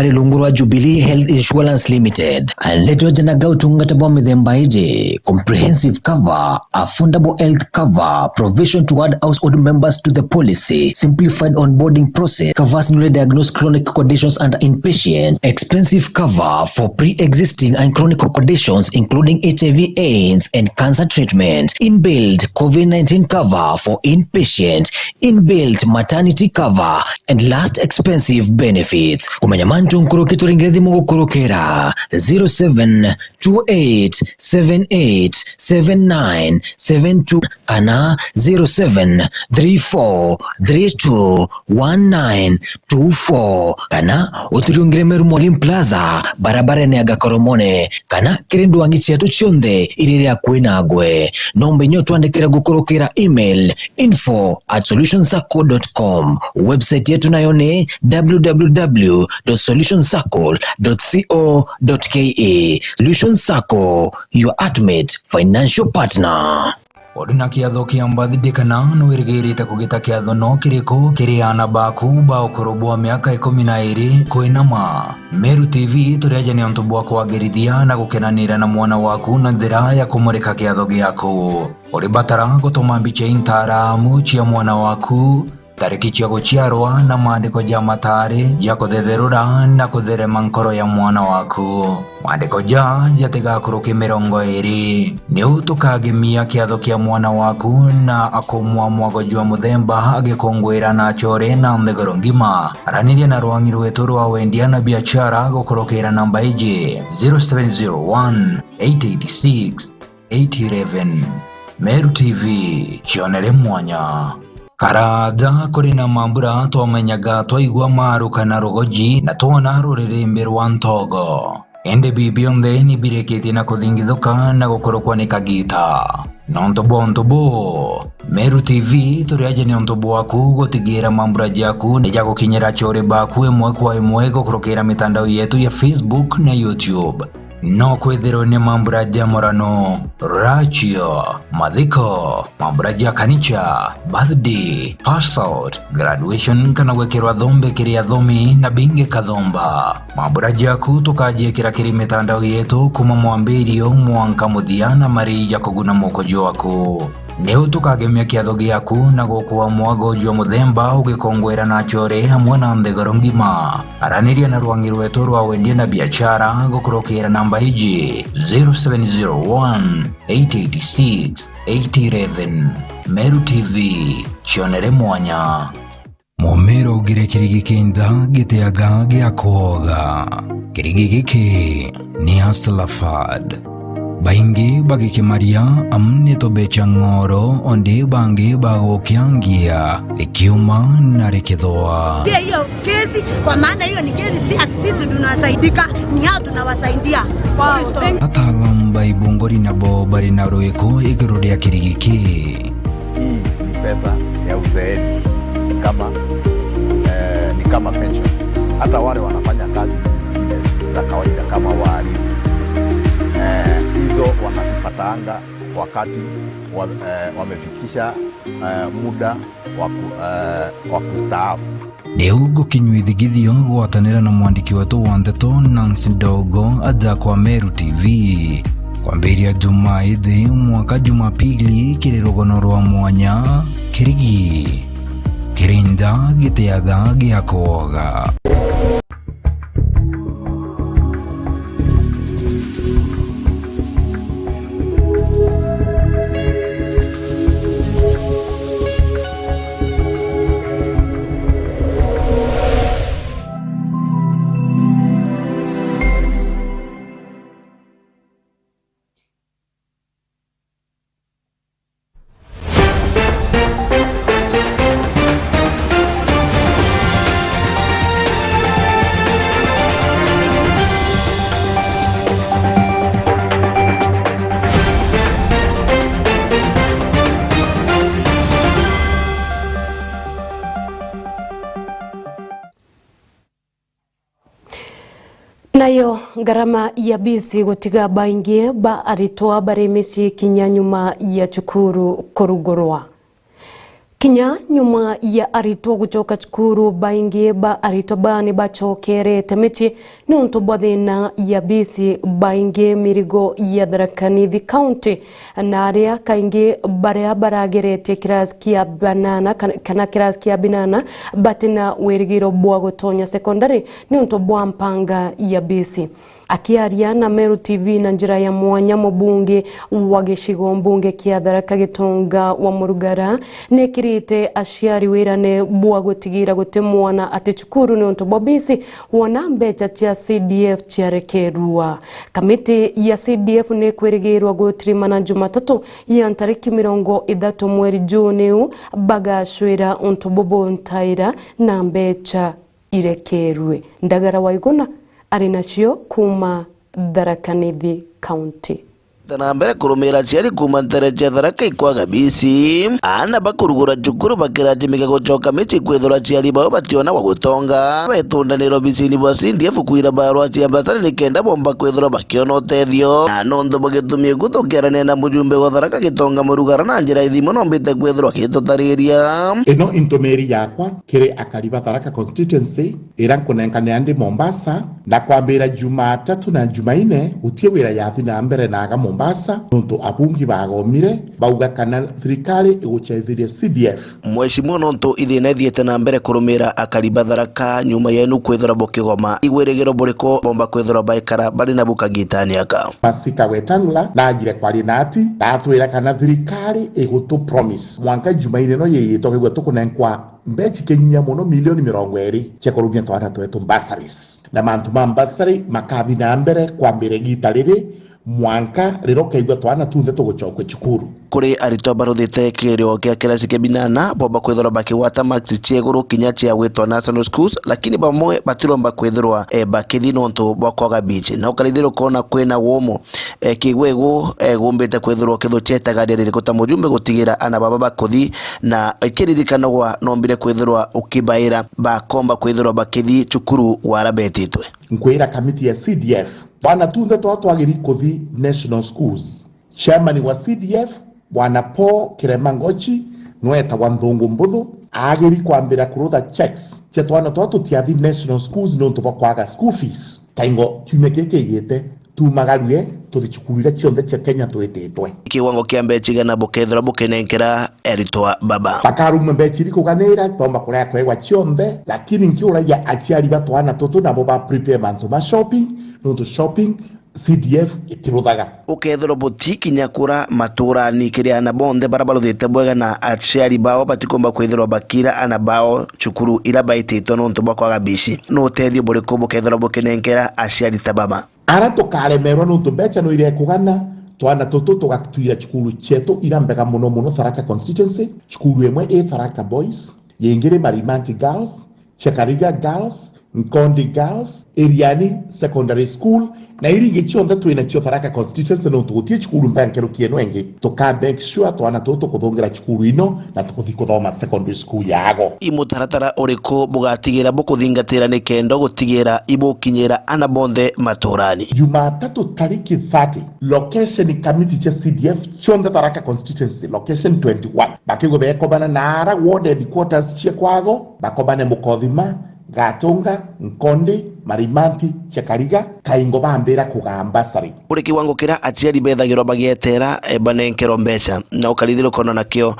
Bari lungu rwa Jubilee Health Insurance Limited aletwa jana gautungata bwa mithemba ije comprehensive cover, affordable health cover, provision to add household members to the policy, simplified onboarding process, covers newly diagnosed chronic conditions and inpatient, expensive cover for pre-existing and chronic conditions including HIV AIDS and cancer treatment, inbuilt COVID-19 cover for inpatient, inbuilt maternity cover and last expensive benefits. Kumenya mantu nkuruki turingethi mugukurukira 0728787972 kana 0734321924 kana uturiungire Meru Mwalimu Plaza barabara ya Gakoromone kana kirindu wangi chetu chionthe iriria kwina ngwe nombe nyo twandikira gukurukira email info@solutionsacco.com. Website yetu nayo ni www.solutionsacco.co.ke. Solution Sacco, your ultimate financial partner. Oduna kiatho kia mbathindi kana nwirigirite kugita kiatho no kiriko kiriana baku ba ukuru bwa miaka 12 kwinama. Meru TV turiaja ni untu bwa kwagirithia na gukenanira na mwana waku na nthira ya kumurika kiatho giaku. Uribatara gutuma mbicha intaramu chia mwana waku, tariki cia guciarwa na maandiko ja matari ja kuthetherura na kutherema nkoro ya mwana waku. Maandiko ja jatigakuruki 20 ni utukagimia kiatho kia mwana waku na akumwa mwago jwa muthemba agikungwira na chore na nthigoro ngima. Araniria na rwangi rwetu rwa wendia na biashara gukurukira namba iji 0701 886 811. Meru TV chionere mwanya. Karatha kuri na mambura twamenyaga twaigua maru kana rugoji na twona ruririmbi rwa ntogo. Ende bibi onthe ni bireketie na kuthingithuka na gukorokwa ni kagita. Nontobo ntobo Meru TV turiaje ni ontobo waku gutigira mambura jaku ni jagukinyira chore baku imwe kwa imwe gukurukira mitandao yetu ya Facebook na YouTube. No kwithirwo ni mambura ja morano, rachio, mathiko, mambura ja kanicha, birthday, pass out, graduation kana gwikirwa thombe kiria thomi na binge kathomba. Mambura jaku tukajiikira kiri mitandao yetu kuma mwambirio mwanka muthia na mari ja kuguna mukojo waku. Nĩu tukagemia kiatho giaku na gukua mwago jwa muthemba ugikongwera na chore hamwe na nthigoro ngima. Araniria na rwangi rwetu rwa wendia na biashara gukurukira namba iji 0701 886 811. Meru TV chionere mwanya. Mumero ugire kirigi kinda giteaga gia kuoga. Kirigi giki ni Aslafad. Baingi bagikimaria amne tobecha ngoro onde bangi bagokiangia likiuma na likithoa. Hiyo kesi kwa maana hiyo ni kesi si ati sisi tunasaidika, ni hao tunawasaidia. Ataalamu ba ibongori nabo bari na rweko iguru rya kirigiki. Hii ni pesa ya uzeeni kama ni kama pension. Hata wale wanafanya kazi za kawaida kama walimu hizo wanazipatanga wakati wamefikisha muda wa kustaafu. Nĩu kinyuithigithio gwatanĩra na mwandiki wetu wa ndeto Nancy Ndogo aja kwa Meru TV kwambĩrĩria Jumaa ĩthĩ mwaka Jumapili kĩrĩ rũgano rwa mwanya kĩrigi kĩrĩnda gĩtĩaga gĩa kuoga. Nayo ngarama ya bisi gutiga baingi ba aritwa bare misi kinya nyuma ya chukuru korugorwa. Kinya nyuma ya aritwa gucoka cukuru baingi ba aritwa bani bacokerete michi nontu bwa thina ya bisi baingi mirigo ya Tharaka Nithi County na aria kaingi baria barageretie kirasi kia banana kana kirasi kia binana batina wirigiro bwa gutonya sekondari nontu bwa mpanga ya bisi. Akiaria na Meru TV na njira ya mwanya mubunge wa gicigo mbunge kia Tharaka Gitonga wa Murugara nekirite aciari wirane bwa gutigira gute mwana ati cukuru ni untu bwa bisi wona mbeca cia CDF ciarekerua. Kamiti ya CDF ni kwirigirwa gutirimana Jumatatu ya tariki 30 mweri Juni bagacwira untu bubu ntaira na mbeca irekerwe. Ndagara Waiguna ari nacio kuma Tharaka Nithi County. Na mbere kurumira aciari kuma ntere cia Tharaka ikwaga bisi ana bakurugura cukuru bakirajimika gucoka mici kwithura aciari bao bationa wa gutonga betundaniro bicini bwa CDF kwira barua cia mbatari ni kenda bomba kwithura bakiona utethio na nondu bagitumie gutukiarania na mujumbe wa Tharaka Gitonga Murugara na njira ithimo nombite kwithura akitutariria ino intumiri yakwa kiri akari ba Tharaka constituency ira nkunenkania ndi Mombasa na kwambira Jumatatu na Jumaine gutie wira yathi na mbere naga Mombasa nontu abungi bagomire bauga kana thirikari iguchaithirie CDF. Mheshimiwa nontu ithina ithiete na mbere kurumira akari ba Tharaka nyuma yenu kwithura bukigoma igwirigiro buriko bomba kwithura baikara bari na bukagitaniaka Masika Wetangula najire kwari nati natwira kana thirikari igutu promise mwanka Jumaine no yiyito kigwa tukunenkwa mbechi kenya muno milioni 20 cia kurumia twana twetu bursaries na mantu ma bursary makathi na mbere kwambire gita riri mwanka riro kaigwa twana tunthe tugucokwe cukuru kuri aritwa baruthite kigerio kia kirasi kia binana bomba kwithirwa bakiwata marks cia iguru kinya cia gwitwa national schools lakini bamwe batiromba kwithirwa bakithi nontu bwa kwaga bichi na ukarithirwo kona kwina womo kigwegu gumbite kwithirwa kithuchetaga ririko ta mujumbe gutigira ana baba bakuthi na ikiririkanagwa nombire kwithirwa ukibaira bakomba kwithirwa bakithi cukuru warabetitwe nkwira kamiti ya CDF bwana tunthe twatwagiri kuthi national schools. Chairman wa CDF Bwana Paul Kiremangochi nweta wa Nthungu Mbuthu agiri kwambira kurutha checks cia twana twa tutiathi national schools nontu bwa kwaga school fees kaingo kiumia giki gite tumagarue tuthi cukuru iria cionthe cia Kenya twititwe kiwango kia mbeca igana bukethira bukinenkera eritwa baba bakaruma mbeca iri kuganira tomba kuria kwegwa cionthe lakini nkiuragia aciari ba twana tutu nabo ba prepare mantu ma shopping nontu shopping CDF itiruthaga ukethirwo butikinya kura maturani kiria na bonthe bara baruthite bwega na aciari bao batikumba kwithirwo bakira ana bao cukuru ira baititwo nontu bwa kwaga bici no utethio buriku bukethirwo bukinenkera aciari ta baba ara tukaremerwo nontu mbeca no irekugana twana tutu tugatuira cukuru cietu ira mbega muno muno Tharaka constituency cukuru imwe i Tharaka Boys yingiri Marimanti Girls Chakariga Girls Nkondi Girls Iriani Secondary School na iringi cionthe twina cio Tharaka constituency no tugutie cukuru mbankerukie no engi tuka make sure twana tutu kuthungira cukuru ino na tukuthi kuthoma secondary school yago imutaratara uriku bugatigira bukuthingatira ni kendo gutigira ibukinyira ana bonthe maturani Jumatatu tariki 30 location committee cha CDF cionthe Tharaka constituency location 21 bakigwe bekobana na ara ward headquarters cia kwago bakobane Mukothima Gatonga, Nkondi, Marimanti, Chakariga, kaingo bambira kugamba sari. Kuri kiwango kira aciari bethagirwo bagietera banenkero mbeca na ukarithirwo kona nakio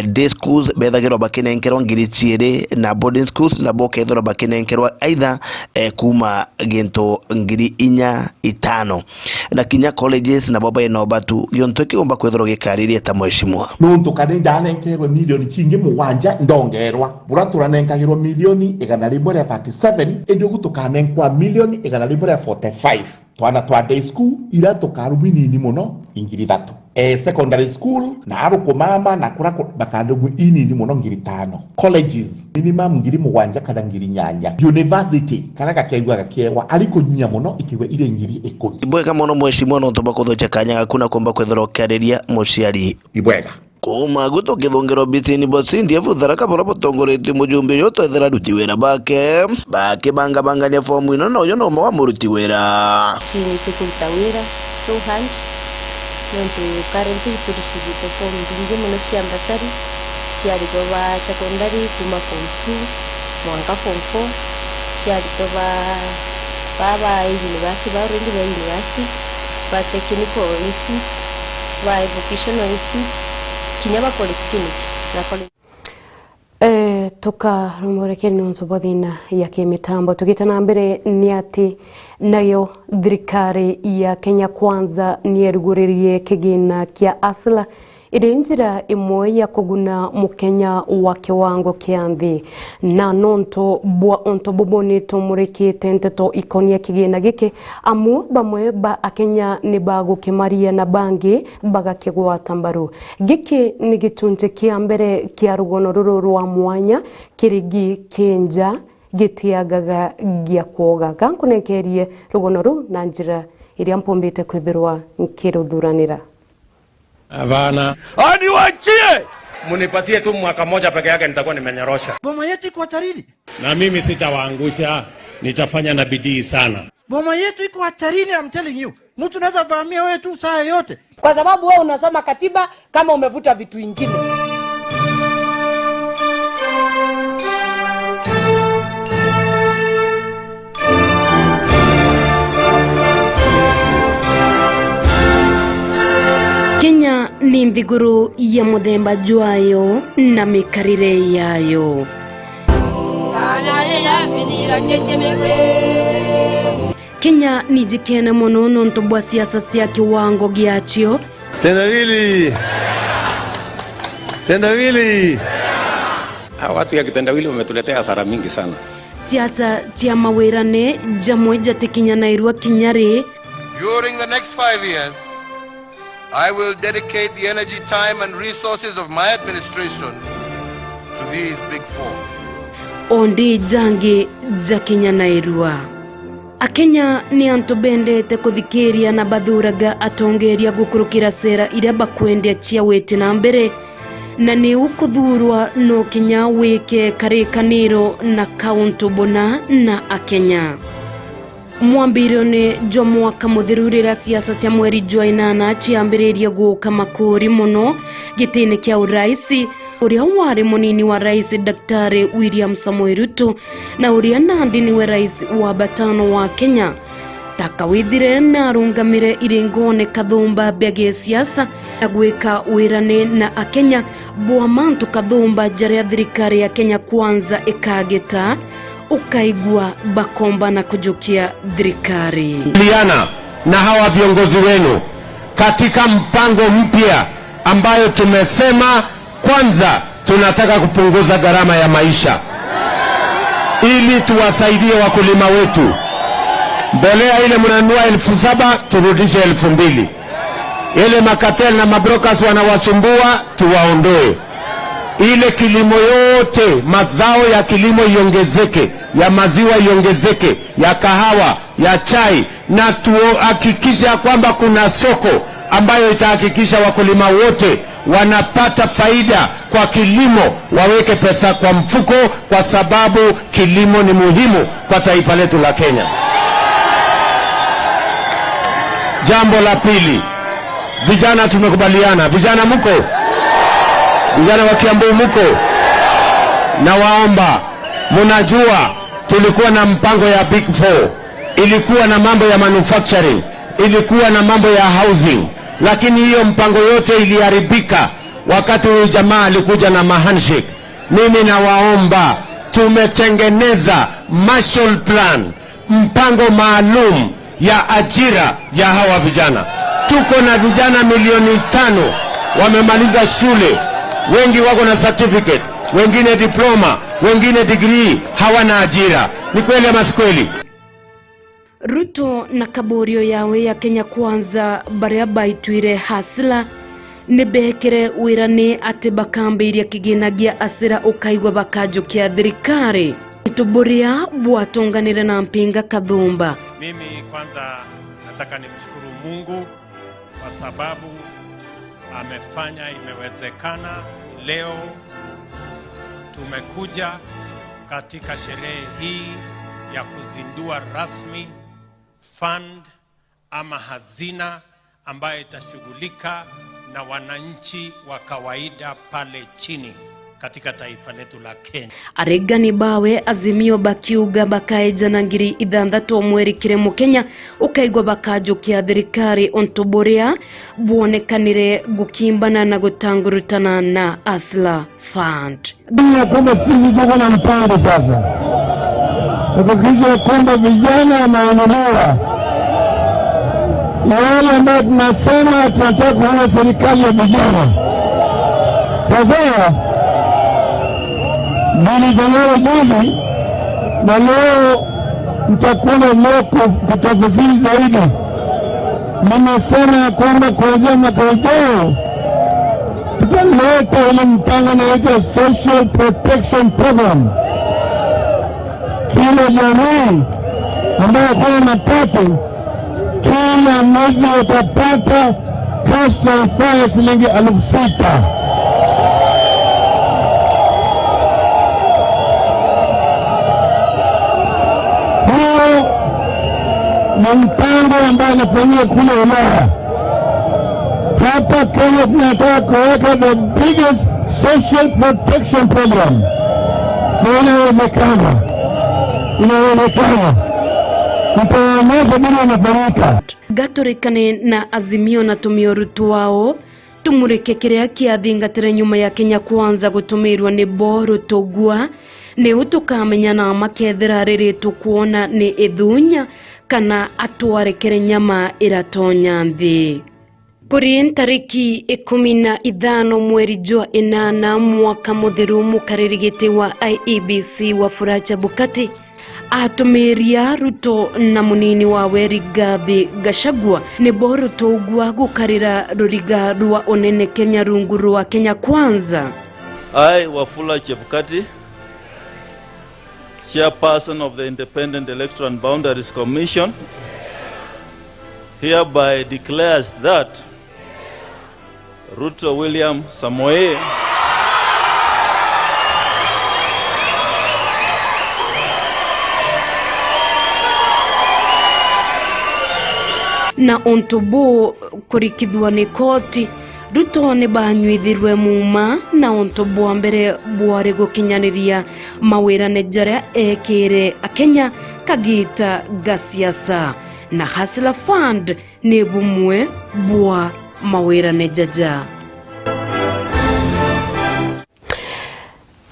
day schools bethagirwo bakinenkerwo ngiri ciiri na boarding schools na bokethirwo bakinenkerwo aitha kuma gintu ngiri inya itano na kinya colleges na boba ino batu giontu kigomba kwithirwo gikaririe ta mheshimiwa nuntu kane ndanenkerwe milioni cingi mugwanja ndongerwa bura turanenkagirwo milioni igana rimwe ria 37 indi gutukanenkwa milioni igana rimwe ria 45 twana twa day school ira tukarumu nini muno ngiri 3 secondary school na aruko mama na kura bakandumu inini muno ngiri 5 colleges minimum ngiri 7 kana ngiri 8 university kana gakegwa gakiewa ariko nyinya muno ikiwe ire ngiri 10 ibwega muno mheshimiwa no ntomba kuthocha kanya gakuna komba kwethera ukiariria muciari ibwega kuma guto kithungiro bitini bosindi efu Tharaka bara botongoretie mujumbe uyu twethera aruti wira bake bakibangabangania fomu ino na uyu no umwe wa muruti wira chini tukuruta wira so hand nontu currently turisivite fomu mbingi muno cia bursary Chiarito ba secondary kuma form 2 mwanka form 4 chiarito ba ba university ba already ba university ba technical institute ba vocational institute kinya ba polytechnic na college. Tuka rumoreke nuntu bothina ya kimitambo tugita na mbere ni ati nayo thirikari ya Kenya Kwanza ni eruguririe kigina kia asla iri njira imwe ya kuguna mukenya wa kiwango kia nthi na nonto bwa onto boboni tumurikite nteto ikonia kigina giki amu bamwe ba akenya ni bagukimaria na bangi bagakigwata mbaru. Giki ni gitunje kia mbere kia rugono ruru rwa mwanya kirigi kinja gitiagaga gia kuoga gankunekerie rugono ru na njira iria mpumbite kwithirwa nkiruthuranira. Hapana. Aniwachie. Munipatie tu mwaka moja peke yake nitakuwa nimenyorosha. Boma yetu iko hatarini. Na mimi sitawaangusha, nitafanya na bidii sana. Boma yetu iko hatarini, I'm telling you. Mtu anaweza vamia wewe tu saa yote. Kwa sababu wewe unasoma katiba kama umevuta vitu vingine. Kenya ni nthiguru ya muthemba jwayo na mikarire yayo. Kenya ni jikene muno nontu bwa siasa cia kiwango giacio. Tendawili. Tendawili. Hawa watu ya kitendawili wametuletea hasara mingi sana. Siasa cia mawirane jamwe jatikinyanairwa kinyari. During the next 5 years, I will dedicate the energy, time and resources of my administration to these big four. Ondi jangi jakinyanairwa. Akenya ni antu bendete kuthikiria na bathuraga atongeria gukurukira sera iria bakwendia cia witi na mbere na ni ukuthurwa no kinya wike karikaniro na kauntu bona na Akenya. Mwambiro-ini jwa mwaka muthiru rira siasa cia mweri jwa inana ciambiririe guka makuri muno gitini kia uraisi uria wari munini wa rais Daktari William Samoei Ruto na uria nandi niwe rais wa batano wa Kenya takawithire na arungamire iringone kathumba bya gisiasa na gwika wirane na Akenya bwa mantu kathumba jaria thirikari ya Kenya Kwanza ikagita ukaigua bakomba na kujukia thirikari. Liana na hawa viongozi wenu katika mpango mpya ambayo tumesema kwanza tunataka kupunguza gharama ya maisha ili tuwasaidie wakulima wetu. Mbolea ile mnanunua 7,000 turudishe 2,000. Ile makatel na mabrokers wanawasumbua tuwaondoe. Ile kilimo yote, mazao ya kilimo iongezeke, ya maziwa iongezeke, ya kahawa, ya chai, na tuhakikisha kwamba kuna soko ambayo itahakikisha wakulima wote wanapata faida kwa kilimo, waweke pesa kwa mfuko, kwa sababu kilimo ni muhimu kwa taifa letu la Kenya. Jambo la pili, vijana tumekubaliana. Vijana mko? Vijana wa Kiambu mko? Na waomba, mnajua tulikuwa na mpango ya Big Four, ilikuwa na mambo ya manufacturing, ilikuwa na mambo ya housing, lakini hiyo mpango yote iliharibika wakati huyu jamaa alikuja na mahandshake. Mimi nawaomba, tumetengeneza Marshall Plan, mpango maalum ya ajira ya hawa vijana. Tuko na vijana milioni 5 wamemaliza shule, wengi wako na certificate, wengine diploma, wengine degree, hawana ajira. Ni kweli ama si kweli? Ruto na kaborio yawe ya Kenya Kwanza baria baitwire hasila nibekere wirani ati bakambiria kigina gia asira ukaigwa bakajukia thirikari tuburia bwatonganire na mpinga kathumba. Mimi kwanza nataka nimshukuru Mungu kwa sababu amefanya imewezekana. Leo tumekuja katika sherehe hii ya kuzindua rasmi fund ama hazina ambayo itashughulika na wananchi wa kawaida pale chini. katika taifa letu la Kenya. Aregani bawe Azimio bakiuga bakaeja 6,000 mweri kire mukenya ukaigwa bakajukia thirikari ontoborea buonekanire gukimbana na gutangurutana na Hustler Fund. Bila kwamba sisi tuko na mpango sasa kuhakikisha kwamba vijana wanaendelea wale ambao tunasema tunataka kuona serikali ya vijana. Sasa nilizungumza juzi na leo mtakuwa leo kutafsiri zaidi. Nimesema kwamba kuanzia mwaka ujao tutaleta ile mpango unaoitwa Social Protection Program. Kila jamii ambayo kuna mapato kila mwezi watapata cash transfer ya shilingi 6,000. Huo ni mpango ambao unafanyia kule Ulaya. Hapa Kenya tunataka kuweka the biggest social protection program. Na inawezekana. Inawezekana. Nitaonyesha bila inafanyika. Gatorikane na Azimio na tumio Ruto wao tumurike kiria kiathingatire nyuma ya Kenya Kwanza gutumirwa ni bo Ruto gwa ni utukamenya na makethira riri tukuona ni ithunya kana atwarekere nyama iratonya nthi. Kuri tariki 15 mweri jwa 8 mwaka muthiru mukaririgiti wa IEBC Wafula Chebukati atumiria Ruto na munini wawe Rigathi Gachagua ni bo Ruto gwa gukarira ruriga rwa unene Kenya rungu rwa Kenya Kwanza. I, Wafula Chebukati, Chairperson of the Independent Electoral and Boundaries Commission, hereby declares that Ruto William Samoei na ontobo kurikithwa ni koti Ruto ni banyuithirwe muma na ontobo wa mbere bwari gukinyaniria mawira ni jaria ekire akenya kagita gasiasa na Hustler Fund ni bumwe bwa mawira ni jaja.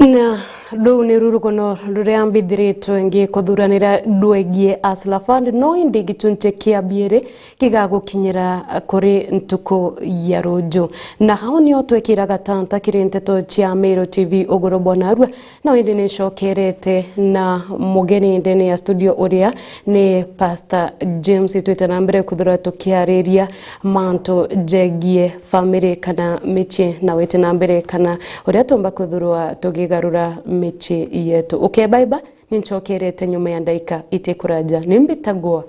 Na rũu nĩ rũrũgano rũrĩa mbithĩrĩtwo ngĩ kũthuranĩra ndwegie Hustler Fund no indi gĩchunjĩ kĩa biĩrĩ gĩgagũkinyĩra kũrĩ ntukũ ya rũnjũ. Na hau nĩho twĩkĩraga tanta kĩrĩ nteto cia Meru TV ũgũrũ bwanarua no indi nĩcokerete na mũgeni ndene ya studio ũrĩa nĩ Pastor James twĩte na mbere kũthura tũkĩarĩria manto jegie family kana mĩciĩ na wĩte na mbere kana ũrĩa tũmba kũthurwa tũgĩgarũra michi yetu. Okay, bye bye. Ninchokerete nyuma ya ndaika itekuraja. Nimbitagwa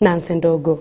Nancy Ndogo.